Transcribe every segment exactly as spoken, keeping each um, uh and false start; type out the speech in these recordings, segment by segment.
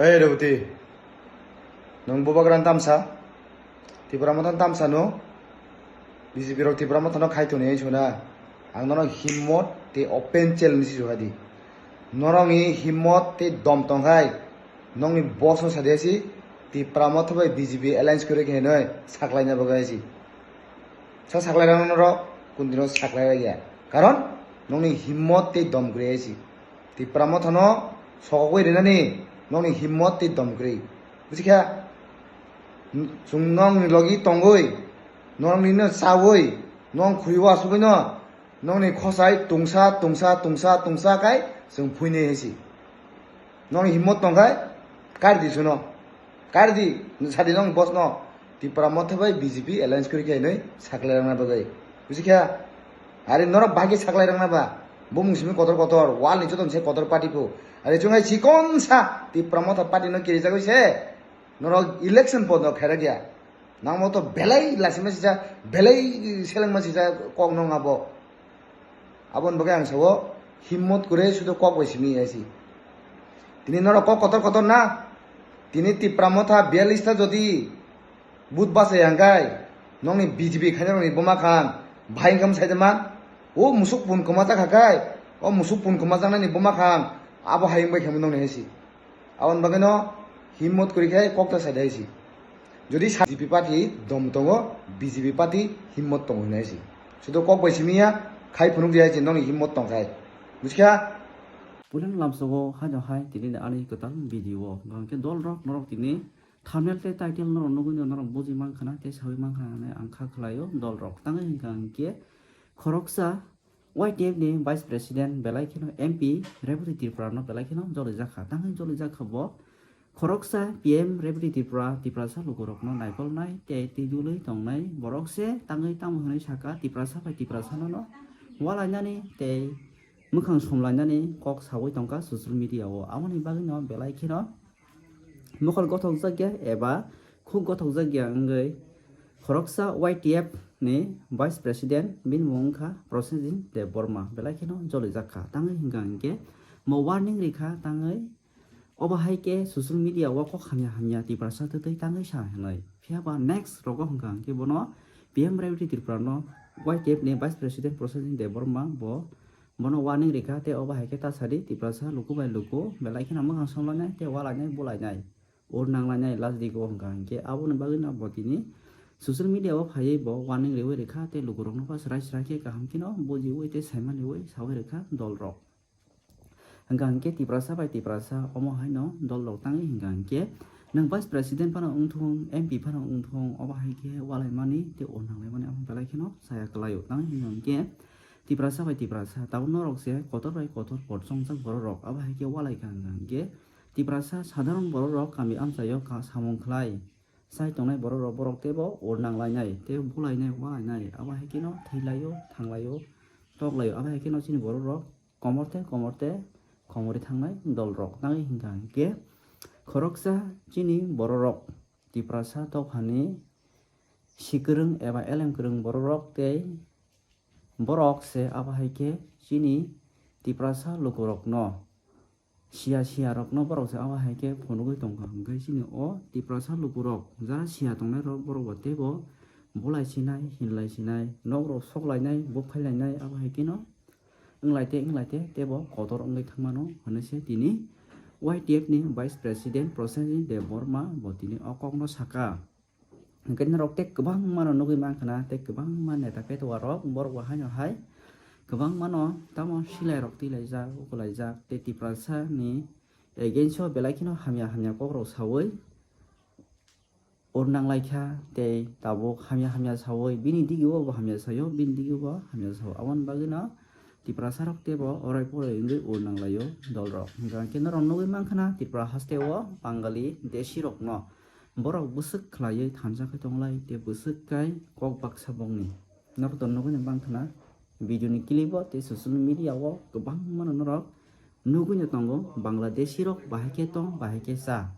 Hey Reboti, nwng bubagra tamsa, Tipra Motha tamsa no, B J P rok Tipra Motha no khai toni hinwi sona. Ang nono himmot tei open challenge si suhadi. Norokni himmot tei dom tongkhai, nokni boss no sadi si Tipra Motha bai B J P alliance kwrwi khe hinwi saklaina bagwi si. Sa saklai rang norok, kuntino saklai ya. Karon nokni himmot tei dom kwrwi si. Tipra Motha no sokogwi rinani nokni himmot tei dom kwrwi. Busikha? Chwng nokni logi tongwi, nokni no chawi, nok khuriwo asugwi no, nokni khosai tungsa, tungsa, tungsa, tungsa kai chwng phuinai hai si. Nokni himmot tongkhai, kari di suno. Kari di, sadi nokni boss no. Tipra Motha bai B J P alliance kwrwi khe hinwi saklai rangna bagwi. Busikha? Ari norok bahai khe saklai rangna ba? Bumung simi kotor kotor, wall ni joto ni se kotor party phu. Ari chwng hai chikon sa Tipra Motha party no kirijagwi se. Norok election pod no khairok ya. Nangmo to belai lasima sisa, belai selengma sisa kok nong abo. Aboni bagwi ang sao, himmot kwrwi sudo kok bai simi ya si. Tini norok kok kotor kotor na. Tini Tipra Motha biyalista jodi but bachai hangkai, nokni B J P khaina nokni buma khan, bahai wngkha mwsai de man. O musuk pun kwma chakha kai, o musuk pun kwma chaknani buma khan, abo hai wngbai khamu nokni hai si. Aboni bagwino himmot kwrwi khe kok ta sai dai si. Jodi sa B J P party dom tongo, B J P party himmot tongo hinai si. Sudo kok bai simi ya, khai phunuk di hai si nokni himmot tongkhai. Busikha? Puilano lamsogo haino hai tini ani kwtal video o. Hwnkhe dol rok norok tini thumbnail tei title norok nugwi norok bujui mankha na tei saui mankha hinwi ang kha khlaio dol rok. Tangwi hwnkha hwnkhe khoroksa Y T F ni Vice President belai kheno M P Reboti Tripura no belai kheno jolijakha. Tangwi jolijakha bo khoroksa P M Reboti Tripura, Tiprasa lukurokno naikolnai tei twijlwi tongnai borok se tangwi tamo hwnwi saka Tiprasa bai Tiprasa no no walainani tei mwkhang somlainani kok saui tongkha social media o. Aboni bagwi no belai kheno mokol gothokjakya eba khuk gothokjakya wngwi khoroksa Y T F ni Vice President bini mung wngkha Prosenjit Debbarma belai kheno jolijakha. Tangwi hwnkha hwnkhe mo warning rikha tangwi obo hai khe social media o kok hamya hamya Tiprasa twtwi tangwi sa hinwi. Phiya ba next rogo hwnkha hwnkhe bono P M Reboti Tripura no Y T F ni Vice President Prosenjit Debbarma bo bono warning rikha tei obo hai khe ta sadi Tiprasa luku bai luku belai kheno mwkhang somlainai tei walainai bulainai. Ur nanglainai last digo hwnkha hwnkhe aboni bagwino bo tini social media o phaiwi bo warning riwi rikha tei lukurokno ba srai srai khe kaham kheno bujiwi tei saimaniwi sawi rikha dolrok. Hwnkha hwnkhe Tiprasa bai Tiprasa omo haino dolrok tangwi hwnkha hwnkhe nwng Vice President phano wngthung, M P phano wngthung, obo hai khe walaimani tei ur nanglaimani abo belai kheno chaya kwlaio. Tangwi hwnkha hwnkhe Tiprasa bai Tiprasa tabuk norok se kotor bai kotor pot chongjak bororok abo hai khe walaikha hwnkha hwnkhe Tiprasa sadharon bororok kami amchaio ka samung khlai chai tongnai bororok borok teibo ur nanglainai tei bulainai walainai abo hai kheno thwilaio thanglaio toklaio abo hai kheno chini bororok komor tei komor tei khomorwi thangnai dolrok tangwi hwnkha hwnkhe khoroksa chini bororok Tiprasa dophani sikwrwng eba elem kwrwng bororok tei borok se abo hai khe chini Tiprasa lukurokno siya siya rokno borok se abo hai khe phunugwi tongkha. Hwnkhe chini o Tiprasa lukurok jara siya tongnai rok borok bo teibo bulai sinai hinlai sinai nok rok sok lainai buk phai lainai abo hai kheno wnglai te wnglai te teibo kotor wngwi thangmano hinwi se tini Y T F ni Vice President Prosenjit Debbarma bo tini o kokno saka. Hwnkhe norok tei kwbangma no nugwi mankha na tei kwbangma neta petwa rok borok bo haino hai kwbangma no tamo silai rok twilaijak ukulaijak tei Tiprasa ni against o belai kheno hamya hamya kok rok sawi ur nanglaikha tei tabuk hamya hamya sawi bini digi o bo hamya sayo bini digi o bo hamya sao aboni bagwi no Tiprasa rok teibo orai porai wngwi ur nanglaio dolrok. Hwnkha hwnkhe norok nugwi mankha na Tripura haste o Bangali desi rokno borok bwswk khlaiwi thansa khe tonglai tei bwswk kai kok baksa bokni. Norok to nugwi mankha na video ni clip o tei social media o kwbangma no norok nugwi no tongo Bangladeshi rok bahai khe tong bahai khe cha.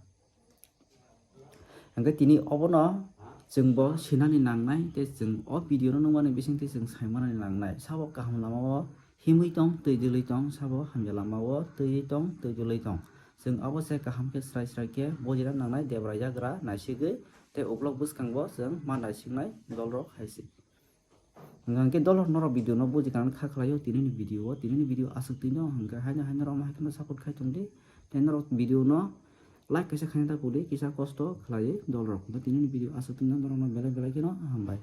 Hwnkhe tini obono chwngbo sinani nangnai tei chwng o video no nukmani bisingtwi chwng saimanani nangnai. Sabo kaham lama o himwi tong, twi dwlwi tong, sabo hamya lama o twiwi tong, twi dwlwi tong. Chwng abo se kaham khe srai srai khe bujina nangnai Debra yagra naisigwi tei uklok bwskango chwng ma naisiknai dolrok hai se. Hwnkhe dolrok norok video no buji kanani kha khlaio tinini video o, tinini video aswk twi no hwnkhe haino haino rok ma hai kheno support khai tongdi tei norok video no like kaisa khaina ta pudi kisa kosto khlaiwi dolrok hwnkhe tinini video aswk twi no norok no belai belai kheno hambai.